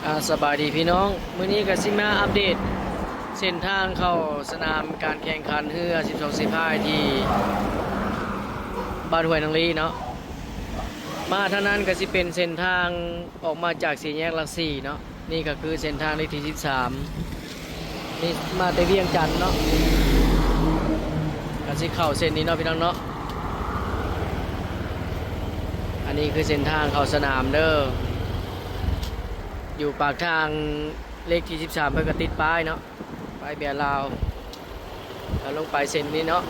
ອາ ສະບາຍດີພີ່ນ້ອງ, ມື້ນີ້ກໍຊິມາອັບເດດເສັ້ນທາງເຂົ້າສະໜາມການແຂ່ງຂັນເຮືອສິບສອງສີພາຍທີ່ບ້ານຫ້ວຍນາງລີເນາະ. ມາທາງນັ້ນກໍຊິເປັນເສັ້ນທາງອອກມາຈາກສີ່ແຍກຫຼັກສີ່ເນາະ. ນີ້ກໍຄືເສັ້ນທາງເລກທີສິບສາມ ນີ້ມາແຕ່ວຽງຈັນເນາະ, ກໍຊິເຂົ້າເສັ້ນນີ້ເນາະພີ່ນ້ອງເນາະ. ອັນນີ້ຄືເສັ້ນທາງເຂົ້າສະໜາມເດີ. ຢູ່ປາກທາງເລກທີສິບສາມ ເພິ່ນກໍຕິດປ້າຍເນາະ, ປ້າຍເບຍລາວ, ແລ້ວລົງໄປເສັ້ນນີ້ເນາະ,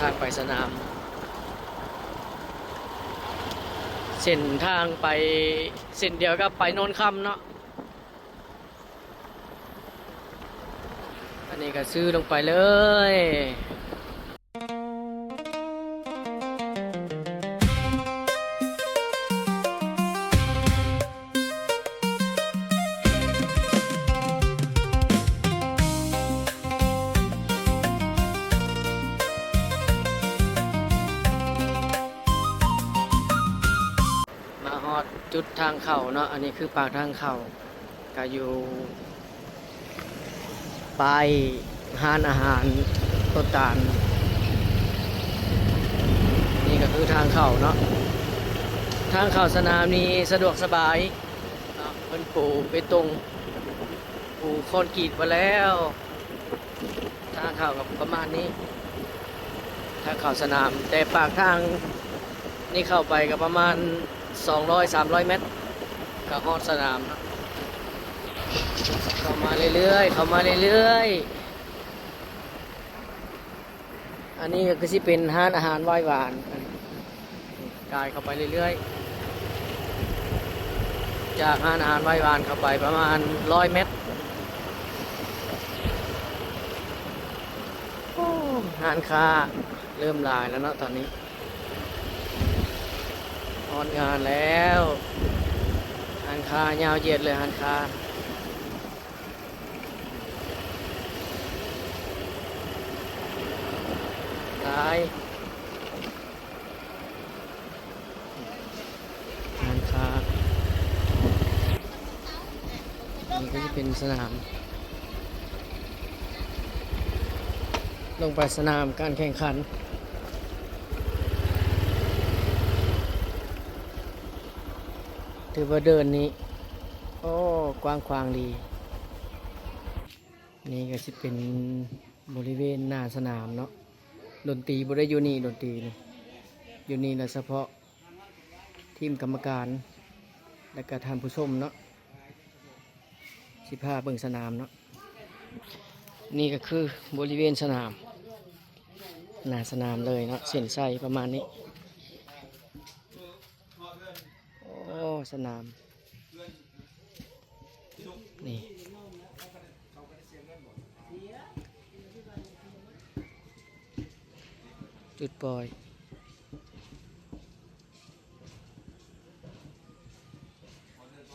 ທາງໄປສະໜາມ. ເສັ້ນທາງໄປເສັ້ນດຽວກັບໄປໂນນຄຳເນາະ. ອັນນີ້ກໍຊື້ລົງໄປເລີຍ. ມາຮອດຈຸດທາງເຂົ້າເນາະ, ອັນນີ້ຄືປາກທາງເຂົ້າ. ກະຢູ່ປ້າຍຮ້ານອາຫານຕົ້ນຕານ. ນີ້ກໍຄືທາງເຂົ້າເນາະ, ທາງເຂົ້າສະໜາມນີ້ສະດວກສະບາຍເນາະ, ເພິ່ນປູເບຕົງ ປູຄອນກຣີດໄວ້ແລ້ວ. ທາງເຂົ້າກໍປະມານນີ້, ທາງເຂົ້າສະໜາມ, ແຕ່ປາກທາງນີ້ເຂົ້າໄປກໍປະມານສອງຮ້ອຍ ສາມຮ້ອຍແມັດ ກໍຮອດສະໜາມ. ເຂົ້າມາເລື້ອຍໆ ເຂົ້າມາເລື້ອຍໆ. ອັນນີ້ກໍຄືຊິເປັນຮ້ານອາຫານໄຫວ້ຫວານ. ກາຍເຂົ້າໄປເລື້ອຍໆ, ຈາກຮ້ານອາຫານໄຫວ້ຫວານເຂົ້າໄປປະມານຮ້ອຍແມັດ. ໂອ້ ຮ້ານຄ້າເລີ່ມຫຼາຍແລ້ວເນາະຕອນນີ້, ຮອດງານແລ້ວ. ຮ້ານຄ້າຍາວຢຽດເລີຍ, ຮ້ານຄ້າຫຼາຍ. ຮ້ານຄ້າ ນີ້ກໍຈະເປັນສະໜາມ, ລົງໄປສະໜາມການແຂ່ງຂັນ. ຖືວ່າເດີ່ນນີ້ ໂອ້ ກວ້າງຂວາງດີ. ນີ້ກໍຊິເປັນບໍລິເວນໜ້າສະໜາມເນາະ, ດົນຕີບໍ່ໄດ້ຢູ່ນີ້, ດົນຕີນີ້ຢູ່ນີ້ລະສະເພາະທີມກຳມະການ ແລະກະທ່ານຜູ້ຊົມເນາະ ຊິພາເບິ່ງສະໜາມເນາະ. ນີ້ກໍຄືບໍລິເວນສະໜາມ, ໜ້າສະໜາມເລີຍເນາະ, ເສັ້ນໄຊປະມານນີ້. ໂອ້ ສະໜາມ ນີ້ ຈຸດປ່ອຍ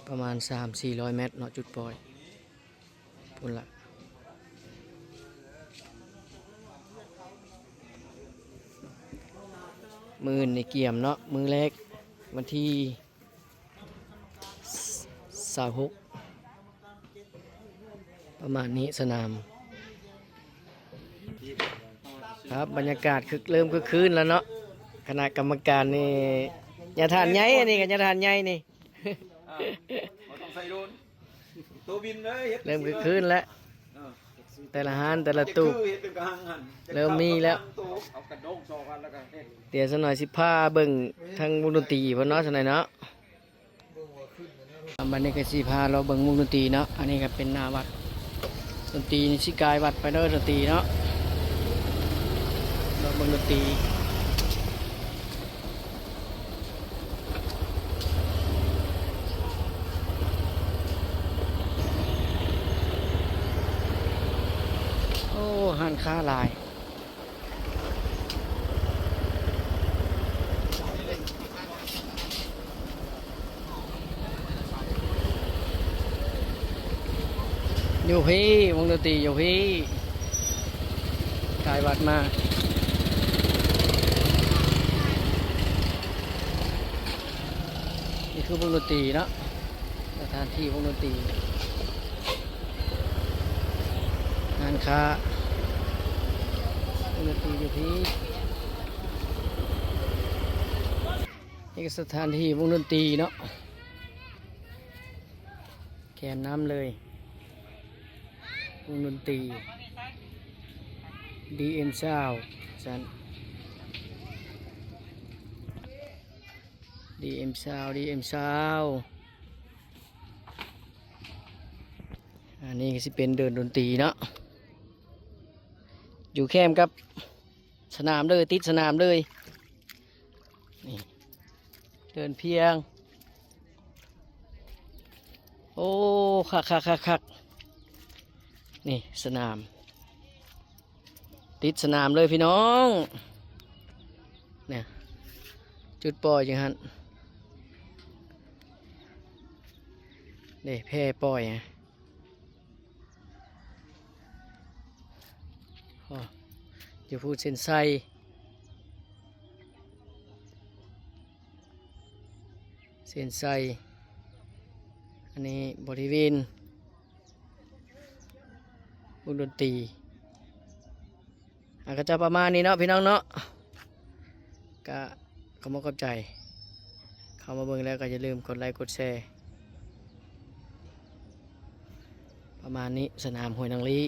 ປະມານສາມສີ່ຮ້ອຍແມັດເນາະ ຈຸດປ່ອຍ. ພຸ້ນລະ ມື້ອື່ນນີ້ກຽມເນາະ, ມື້ແລກວັນທີຊາວຫົກ ປະມານນີ້. ສະໜາມ ຄັບ ບັນຍາກາດຄຶກ ເລີ່ມຄຶກຄື້ນແລ້ວເນາະ. ຄະນະກຳມະການນີ້ ຍາທ່ານໃຫຍ່, ອັນນີ້ກໍຍາທ່ານໃຫຍ່ນີ້ ອ່າ ບໍ່ຕ້ອງໃສ່ໂດຣນ ໂຕບິນເລີຍ ເຮັດ ເລີ່ມຄຶກຄື້ນແລ້ວ. ເອີ ແຕ່ລະຮ້ານແຕ່ລະຕູບ ເຮັດຄືເຮັດເປັນກະຫັງຫັ້ນ ເລີ່ມມີແລ້ວ. ເອົາກະດ້ອງຊອກກັນແລ້ວກໍເຮັດ. ດຽວສັກໜ້ອຍຊິພາເບິ່ງທາງວົງດົນຕີເພິ່ນເນາະ ຊັ້ນໃດເນາະ. ບັດນີ້ກໍຊິພາເລາະເບິ່ງວົງດົນຕີເນາະ. ອັນນີ້ກໍເປັນໜ້າວັດ ດົນຕີນີ້ຊິກາຍວັດໄປເດີ ດົນຕີເນາະ. ເລາະເບິ່ງດົນຕີ. ໂອ້ ຮ້ານຄ້າຫຼາຍ. ຢູ່ພີ້ ວົງດົນຕີຢູ່ພີ້ ກາຍວັດມາ. ນີ້ຄືວົງດົນຕີເນາະ. ສະຖານທີ່ວົງດົນຕີ ຮ້ານຄ້າ ວົງດົນຕີຢູ່ພີ້. ນີ້ກໍສະຖານທີ່ວົງດົນຕີເນາະ ແຄມນ້ຳເລີຍ ວົງດົນຕີ ດີເອັມຊາວ ຊັ້ນ ດີເອັມຊາວ ດີເອັມຊາວ. ອັນນີ້ກໍຊິເປັນເດີ່ນດົນຕີເນາະ ຢູ່ແຄມກັບສະໜາມເລີຍ ຕິດສະໜາມເລີຍ. ນີ້ ເດີ່ນພຽງ ໂອ້ ຄັກໆໆໆ ນີ້ສະໜາມ ຕິດສະໜາມເລີຍພີ່ນ້ອງ. ນີ້ ຈຸດປ່ອຍຢູ່ຫັ້ນ ເດ້ ແພປ່ອຍ ໂອ້ ຢູ່ພູເສັ້ນໄຊ ເສັ້ນໄຊ. ອັນນີ້ບໍລິເວນວົງດົນຕີ ອາ ກໍຈະປະມານນີ້ເນາະພີ່ນ້ອງເນາະ ກະຂໍຂອບໃຈ ເຂົ້າມາເບິ່ງແລ້ວກໍຢ່າລືມກົດໄລກົດແຊ ປະມານນີ້ ສະໜາມຫ້ວຍນາງລີ.